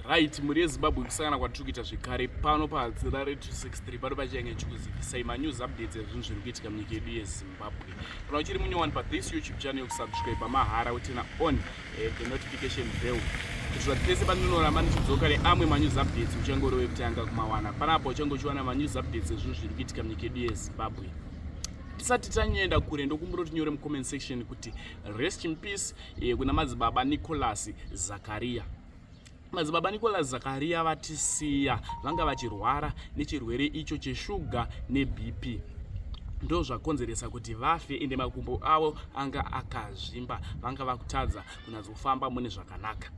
Right, mhuri yeZimbabwe, kusangana kwatiri kuita zvekare pano paHadzirare 263 pano pachange chikuzivisai manews updates ezvinhu zviri kuitika munyika yedu yeZimbabwe. Kana uchiri munyowani pathis YouTube channel, kusubscribe mahara uturn on the notification bell kuitira kuti pese pandinoramba ndichidzoka neamwe manews updates uchange uri wekutanga kumawana. Panapa uchange uchiwana manews updates ezvinhu zviri kuitika munyika yedu yeZimbabwe. Tisati tanyenda kure, ndokumbira kuti nyore mucomment section kuti rest in peace kuna madzibaba Nicholas Zakaria. Madzibaba Nicholas Zakaria vatisiya, vanga vachirwara nechirwere icho cheshuga neBP, ndo zvakonzeresa kuti vafe. Ende makumbo avo anga akazvimba, vanga vakutadza kunyatsofamba mune zvakanaka.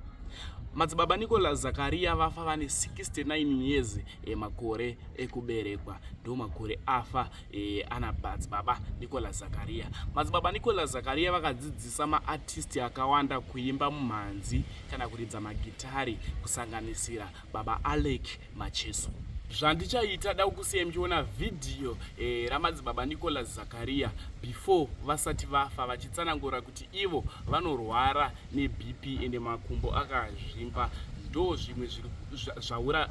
Madzibaba Nicholas Zakaria vafa vane 69 years emakore ekuberekwa, ndo makore afa ana madzibaba Nicholas Zakaria. Madzibaba Nicholas Zakaria vakadzidzisa maartist akawanda kuimba mumhanzi kana kuridza magitari, kusanganisira baba Alec Macheso. Zvandichaita, da kukusiyai muchiona vhidhiyo ramadzibaba Nicholas Zakaria before vasati vafa, vachitsanangura kuti ivo vanorwara neBP ende makumbo akazvimba, ndo zvimwe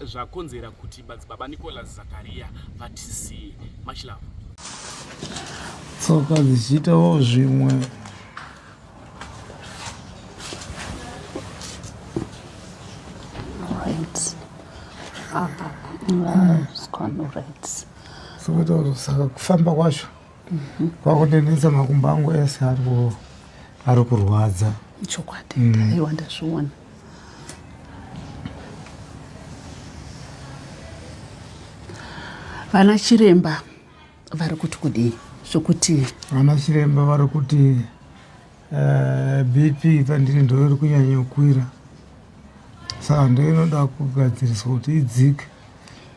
zvakonzera kuti madzibaba Nicholas Zakaria vatisiye. Much love. Tsoka dzichiitawo zvimwe. Right. Right. Saka kufamba kwacho kwakundinetsa, makumbo angu ese ari kurwadza. Chokwadi, aiwa, ndazviona. Vana chiremba vari kuti kudii zvokuti? Vana chiremba vari kuti BP pandiri ndo iri kunyanya kukwira, saka ndo inoda kugadziriswa kuti idzike.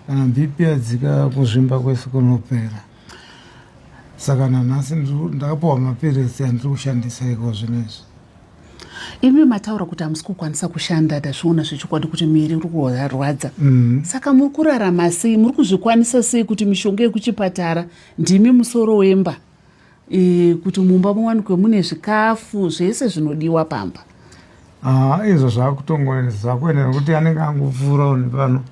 Kana BP yadzika, kuzvimba kwese kunopera. Saka nanhasi ndakapiwa mapiritsi andiri kushandisa iko zvinezvi. Imi mataura kuti hamusi kukwanisa kushanda, ndazviona zvechokwadi kuti miri uri kurwadza. Saka muri kurarama sei? Muri kuzvikwanisa sei kuti mishonga yekuchipatara, ndimi musoro wemba, kuti mumba muwanikwe mune zvikafu zvese zvinodiwa pamba? Ah, izvo zvakutongonetsa, zvakuenda nekuti anenge angopfuurawo nepano,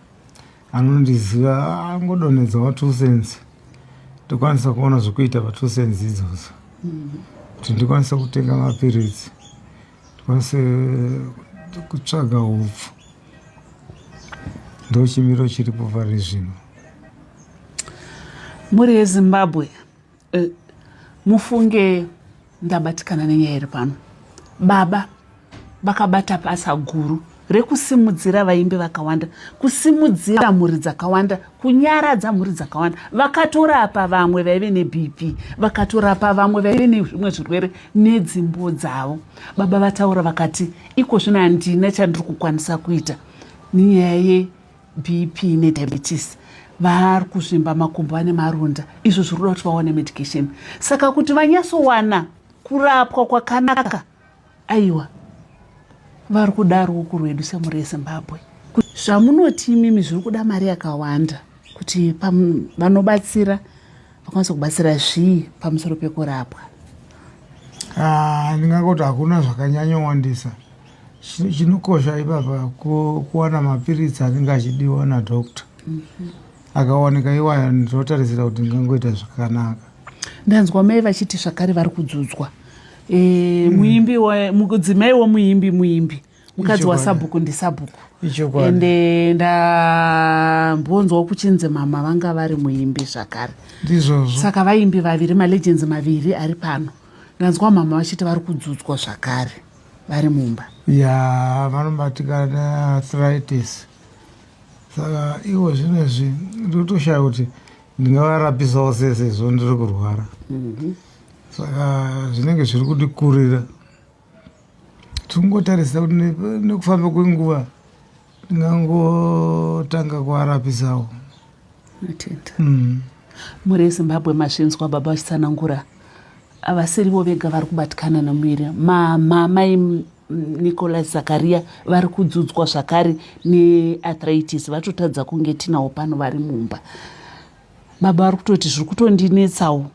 anondiziva, angodonhedzawo 2 cents, ndokwanisa kuona zvekuita pa2 cents idzodzo kuti ndikwanise kutenga mapiritsi, ndikwanise kutsvaga upfu. Ndo chimiro chiripo pari zvino. Mhuri yeZimbabwe, mufunge ndabatikana nenyaya iri pano. Baba vakabata basa guru rekusimudzira vaimbi vakawanda, kusimudzira mhuri dzakawanda, kunyaradza mhuri dzakawanda. Vakatorapa vamwe vaive neBP, vakatorapa vamwe vaive nezvimwe zvirwere nedzimbo dzavo. Baba vataura vakati iko zvino handina chandiri kukwanisa kuita nenyaya yeBP nediabetes, vari kuzvimba makumbo, ane maronda, izvo zviri kuda kuti vawane medication. Saka kuti vanyatsowana kurapwa kwakanaka, aiwa, vari kuda ruoko rwedu semhuri yeZimbabwe. Zvamunoti imimi zviri kuda mari yakawanda kuti vanobatsira vakwanisa kubatsira zvii pamusoro pekurapwa? Ah, ndingangoti hakuna zvakanyanyowandisa. Chinokosha ipapa kuwana mapiritsi anenge achidiwa nadoctor. Akawanika iwaya, ndinotarisira kuti ndingangoita zvakanaka. Ndanzwa mai vachiti zvakare vari kudzudzwa. Muimbi, mudzimai womuimbi, muimbi, mukadzi wasabhuku ndisabhuku. Ende ndambonzwa kuchinzi mama vanga vari muimbi zvakare. Ndizvozvo. Saka vaimbi vaviri, malegends maviri ari pano. Ndanzwa mama vachiti vari kudzudzwa zvakare vari mumba. Ya, vanobatikana nearthritis, saka ivo zvinezvi ndinotoshaya kuti ndingavarapisawo sei sezvo ndiri kurwara. Saka zvinenge zviri kundikurira. Tingotarisa kuti nekufamba kwenguva ndingangotanga kuvarapisawo. Atenda. Mhuri yeZimbabwe, mazvinzwa baba vachitsanangura. Havasirivo vega vari kubatikana nemuviri. Mama mai Nicholas Zakaria vari kudzudzwa zvakare nearthritis, vatotadza kunge tinawo pano vari mumba. Baba vari kutoti zviri kutondinetsawo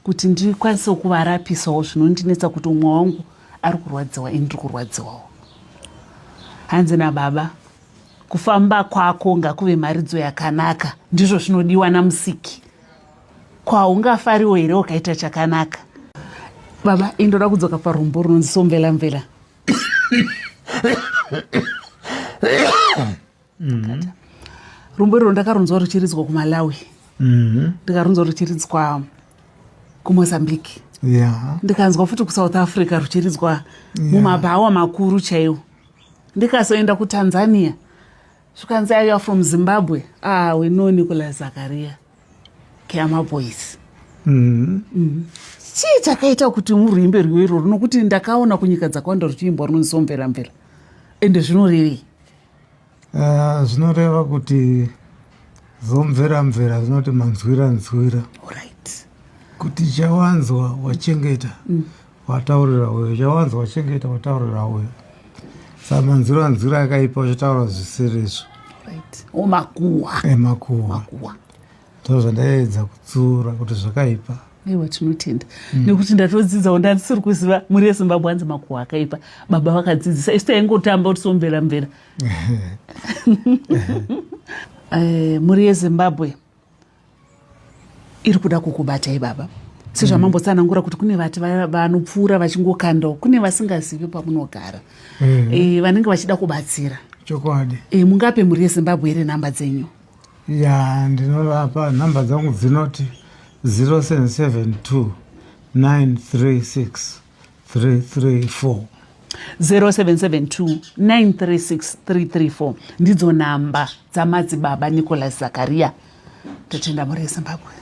kuti ndikwanise kuvarapisawo, zvinondinetsa kuti umwe wangu ari kurwadziwa, ini ndiri kurwadziwawo. Hanzi nababa. Kufamba kwako ngakuve mharidzo yakanaka, ndizvo zvinodiwa naMusiki. Kwaungafariwo here ukaita chakanaka? Baba, indoda kudzoka parumbo runonzi Somvela Mvela. Rumbo iroro ndakarunzwa ruchiridzwa kuMalawi, ndikarunzwa ruchiridzwa kuMozambique, ndikanzwa futi kuSouth Africa ruchiridzwa mumabhawa makuru chaiwo. Ndikazoenda kuTanzania, zvikanzi, "You are from Zimbabwe? Ah, we know Nicholas Zakaria, Khiama Boys." Chii chakaita kuti muruimbe rwiyo iroro? Nokuti ndakaona kunyika dzakawanda ruchiimbwa runonzi Somvera Mvera, ende zvinorevei? Zvinoreva kuti zomvera mvera, zvinoti manzwira nzwira, kuti chawanzwa wachengeta, wataurira uyo, chawanzwa wachengeta, wataurira uyo. Saka manzwira nzwira akaipa, uchitaura zvisirizvo. Right, omakuhwa. Emakuhwa. Makuhwa. Ndo zvandaedza kutsiura kuti zvakaipa. Aiwa, tinotenda, nekuti ndatodzidzawo. Ndandisiri kuziva, mhuri yeZimbabwe, hanzi makuhwa akaipa. Baba vakadzidzisa, isu taingotamba kuti somvera mvera. Mhuri yeZimbabwe iri kuda kukubatai, baba, sezvamambotsanangura kuti kune vati vanopfuura vachingokandawo, kune vasingazivi pamunogara, vanenge vachida kubatsira. Chokwadi. Mungape mhuri yeZimbabwe here nhamba dzenyu? Ya, ndinovapa nhamba dzangu dzinoti 0772 936 334. 0772 936 334 ndidzo nhamba dzamadzibaba Nicholas Zakaria. Totenda, mhuri yeZimbabwe.